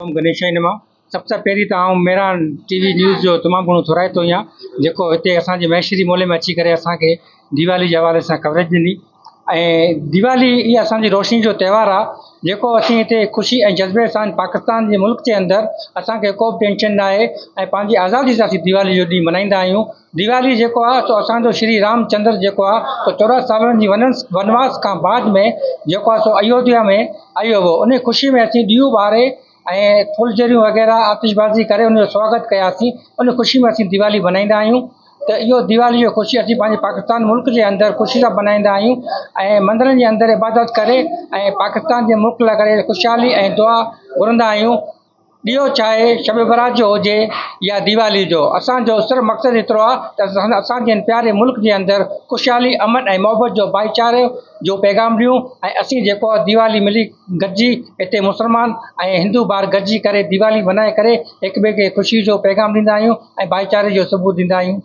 اوم گنيشائي نمه سڀ سان پهرين ته آئون مهراڻ ٽي وي نيوز جو تمام گهڻو ٿورائتو آهيان جيڪو هتي اسان جي مهيشوري محلي ۾ اچي ڪري اسان کي ديوالي جي حوالي سان ڪوريج ڏني ۽ ديوالي اها اسان جي روشني جو تهوار آهي جيڪو اسين هتي خوشي ۽ جذبي سان پاڪستان جي ملڪ جي اندر اسان کي ڪو به ٽينشن نه آهي ۽ پنهنجي آزادي سان اسين ديوالي جو ڏينهن ملهائيندا آهيون ديوالي جيڪو آهي سو اسان جو شري رام چندر جيڪو آهي سو 14 سالن جي ونواس کان بعد ۾ جيڪو آهي سو ايوڌيا ۾ آيو هو ان خوشي ۾ اسين ڏيئو ٻاري ۽ ڦلجهڙيون وغيره آتشبازي ڪري ان جو سواگت ڪياسين ان خوشي ۾ اسين ديوالي ملهائيندا آهيون ته اهو ديوالي جو خوشي اسين پنهنجي پاڪستان ملڪ جي اندر خوشي سان ملهائيندا آهيون ۽ مندرن جي اندر عبادت ڪري ۽ پاڪستان جي ملڪ لاءِ ڪري خوشحالي ۽ دعا گهرندا آهيون. ڏيئو چاهي شب برات جو هجي يا ديوالي جو اسان جو صرف مقصد ايترو آهي ته اسان جي هن پياري ملڪ جي اندر خوشحالي امن ۽ محبت جو ڀائيچاري جو پيغام ڏيون ۽ اسين جيڪو آهي ديوالي ملي گڏجي هتي مسلمان ۽ هندو ڀائر گڏجي ڪري ديوالي ملهائي ڪري هڪ ٻئي کي خوشي جو پيغام ڏيندا آهيون ۽ ڀائيچاري جو ثبوت ڏيندا آهيون.